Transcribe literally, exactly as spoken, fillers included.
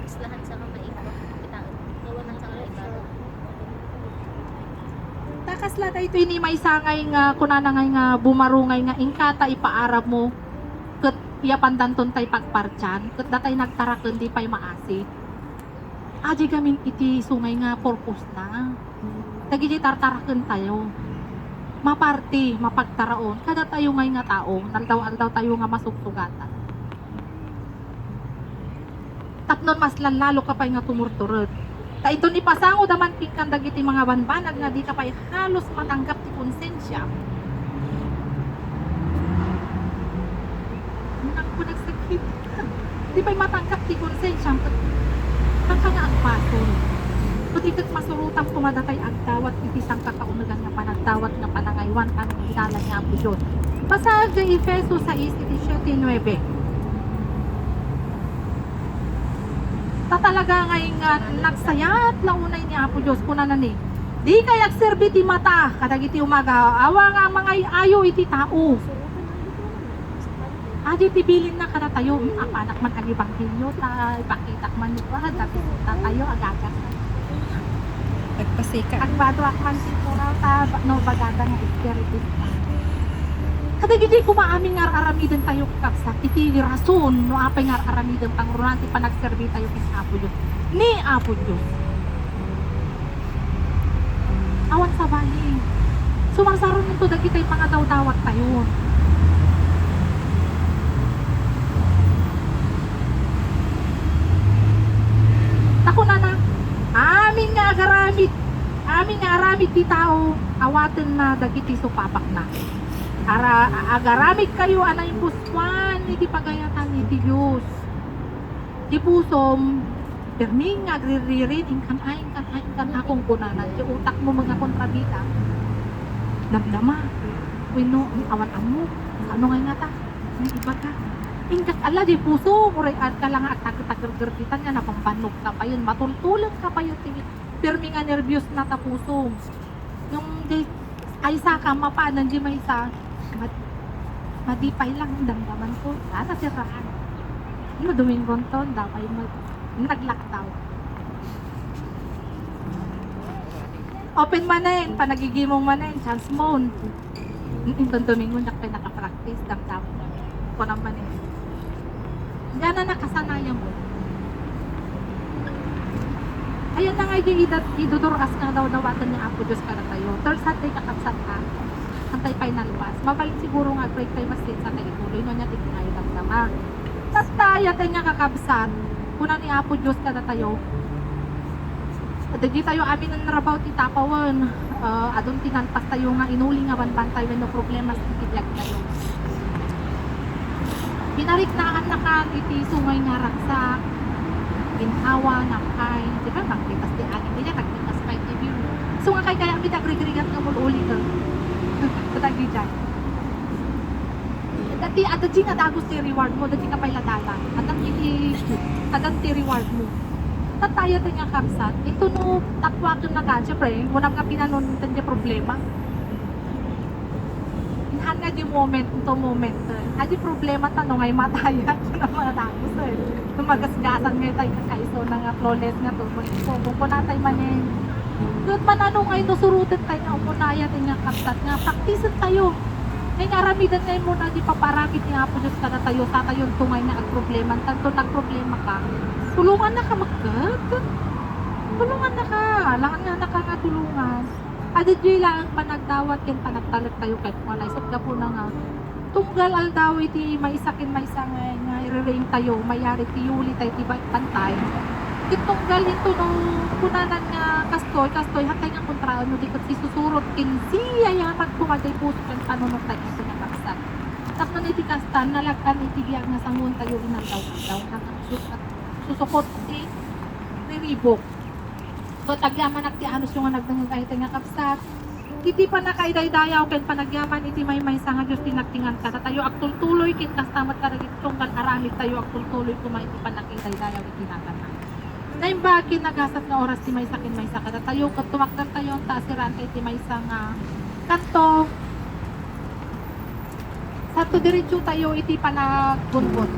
Islahan sa kamay ko. Kita, gawa ng sa kamay ko. Takas la daytoy ni maysa ngay nga kunana ngay nga bumaro ngay nga inka ta ipaarammo ket yapandanton tay pagpartian ket datay nagtaraken di pay maasi. Adi gamin iti isu ngay nga purpose na. Dagiti tartarakentayo, maparti, mapagtaraon kadatayo ngay nga tao, aldaw-aldaw tayo nga masugsugatan. Tapno mas lallalo ka pay nga tumurtured. Ta inton ipasangoda man kenka dagiti mga banbanag nga dika pay halos matanggap ti konsensiam. Nagpanagsakit. Di pay matanggap ti konsensiam ket saan ka nga agpasol. Ket iket masurotam koma datay agdawat iti sangkakaunegan nga panagdawat nga panangaywan, panangilala ni Apo Dios. Basaek diay Efeso sais, iti siete, nuebe. Ta talaga ngay nga nagsayat la unay ni Apo Dios, kunana ni, "Dikay agserbi ti mata kadagiti umagaw, awa nga mangay-ayo iti tao." Adi ti bilinna kadatayo, "Hmm, apanak man agibanghelio, ta ipakitak man ni Kuan, dati tayo agagas." Nagpasikat. Agbaduak man ti puraw ta ba-, no, bagada nga espiritu. Kadagiti koma amin nga ar-aramiden tayo, kakabsat, iti rason no apay nga ar-aramiden pangrunaan ti panagserbi tayo ken Apo Dios. Ni Apo Dios. Awan sabali. Sumarsarunen to dagiti pangadawdawat tayo. Ta kunana, amin nga agaramid, amin nga aramid ti tao, awatenna dagiti supapakna. Ara-, agaramidkayo a naimpusuan iti pagayatan iti Dios. Ti pusom, permi nga agriririn, inkan-a, inkan-a, inkan-a, kunkunana. Ti utakmo nga kontrabida, damdama. Wenno, awan ammo. Saan ngay ngata? Naibaga. Inka ala, di puso, uray adda la nga agtager-tager ditan nga nabambannog ka payen, matultuleng ka payen, ti permi nga nerbios na ta puso. Nung di, ay sa ka, mapanan di maysa, mad-, madipay lang, damdaman ko, ah, nasiraan. Ano, Domingo ton, dapay mo, naglaktaw. Open manen, panagigimong manen, chance mo. Mm, inton Domingo, diak pay nakapractice, damdam. Kuan man eh. Diana nakasanayan mo. Ayan na nga, idi-, idat-, idudur-as nga dawdawaten ni Apo Dios kadatayo. Third Sunday, kakabsat, a. Antay pay nalpas. Mabalin siguro nga, break tayo, mas sa tayo ituloy, no, niya, di ko nga idamdama. Tatta, aya tayo nga kakabsat, kuna ni Apo Dios kadatayo, dagitayo amin a narbaw ti tapawen, ah, adun ti nalpas tayo nga inuli nga banbantay wenno problemas iti biag tayo. Pinariknaan na kan iti sungay nga ragsak, ginhawa, napay, di ba? Nagpitas ti angin, di ba? Nagpitas pay ti view. So nga kay kaya mi nagrigrigat nga mul-uli ka. Kadagita. Dati, adda di nga dagus ti reward mo, dati ka pay ladala. Adda ti, adda ti reward mo. Tattaya ti nga kabsat. Ito no, tapwaken na ka, syempre, unam nga pinanon, ito nga problema. Inhan nga di moment, ito moment. Adi problema ta no, ngay mataya, ito na mga dagus, eh. Ito magasgasan nga tayo kakaiso na nga flawless nga to. Kung, kung kunatay man, eh, ket manano ngay no suruten tayo nga umunaya ti nga kabsat nga praktisen tayo. Ngay nga aramiden ngay muna di paparamid ni Apo Dios kadatayo, satayo tungay nga agproblema, tanto nagproblema ka, tulungan na ka magkat. Tulungan na ka, langan nga naka nga tulungan. Adda diay lang panagdawat ken panagtalek tayo ket wala isut gapu na nga tunggal aldaw iti maysa ken maysa nga, nga iririing tayo, mayari ti yuli tayo ti ba-, bantay. Ket tunggal ito no, kunanan nga kastoy, kastoy, hatay nga kontraan no, di ket sisusurot ken siyayamat koma ti puso ken panunot tayo iti nga kabsat. Tapno iti kasta, nalag-an iti biag nga sanguan tayo inaldaw-aldaw. Nagsus-, susukot ti riribok. So, agyamanak ti anusyo nga nagdengngeg ay nga kabsat. Iti pannakaidaydayaw ken panagyaman iti maymaysa nga Dios ti nagtingan kadatayo agtultuloy ken kasta met kadagiti tunggal aramid tayo agtultuloy koma iti pannakaidaydayaw iti naganna. Naimbag ken nagasat nga oras ti maysa ken maysa kadatayo ket tumakdertayo ta asiranta iti maysa nga kanto. Santo, diretso tayo iti panaggunbot.